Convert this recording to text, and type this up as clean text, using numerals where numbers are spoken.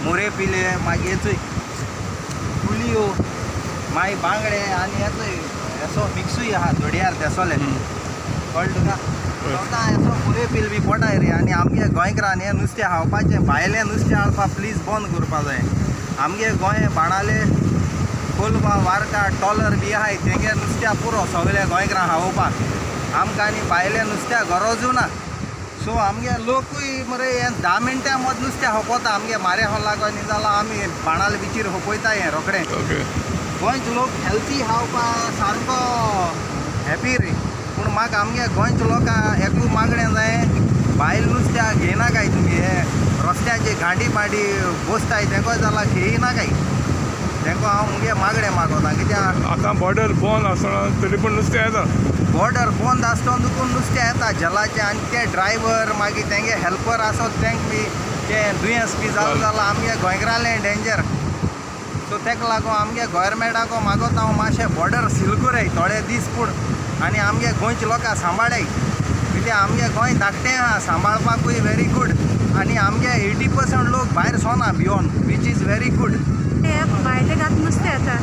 मोरे पिले, मागीर चोय कुलियो, मागीर बांगडे आनी हे चोय असो मिक्सूय आहा धोडयार तेसोले, कळ्ळें तुका? सदां असो मोरे पील बी पोटाय रे. आनी आमगे गोंयकारान हें नुस्तें खावपाचें, भायलें नुस्तें हाडपा प्लीज बंद करपा जाय. आमगे गोंय बाणाले, कोलवा, वार्का, टॉलर बी आहाय, तेंगे नुस्त्या पुरो सगळे गोंयकारां खावोवपाक. आमकां आनी भायलें नुस्त्या गरजूय ना. सो आमगे लोकूय मरे हें 10 मिनटां मद नुस्तें खपोता. आमगे मारे लागो न्ही जाल्यार आमी बाणाले बिचीर खपयता हें रोखडें. गोंयचे लोक हेल्थी खावपा सारको हॅपी रे. पूण म्हाका आमगे गोंयच्या लोकांक एकू मागणें जाय, भायल नुस्त्या घेयनाकाय तुमी. हे रस्त्याचे गांडी पांडी बसताय, तेंको जाल्यार घेयनाकाय. तेंको हांव मुगे मागणें मागोता, कित्याक आतां बॉर्डर बंद आसतना तरी पूण नुस्तें येता. बॉर्डर बंद आसतो देखून नुस्तें येता झेलाचें. आनी ते ड्रायव्हर, मागीर तेंगे हेल्पर आसत, तेंक बी तें दुयेंस बी जालें जाल्यार आमगे गोंयकारालें डेंजर. सो तेका लागून आमगे गोवोरमेंटाको मागोता हांव, मातशें बॉर्डर सील कराय थोडे दीस पूण आनी आमगे गोंयच्या लोकांक सांबाळाय, कित्याक आमगे गोंय धाकटें आहा, सांबाळपाकूय व्हेरी गूड. आनी आमगे 80% लोक भायर सोना भियोन, which is very good. हे भायले घात नुस्तें येता.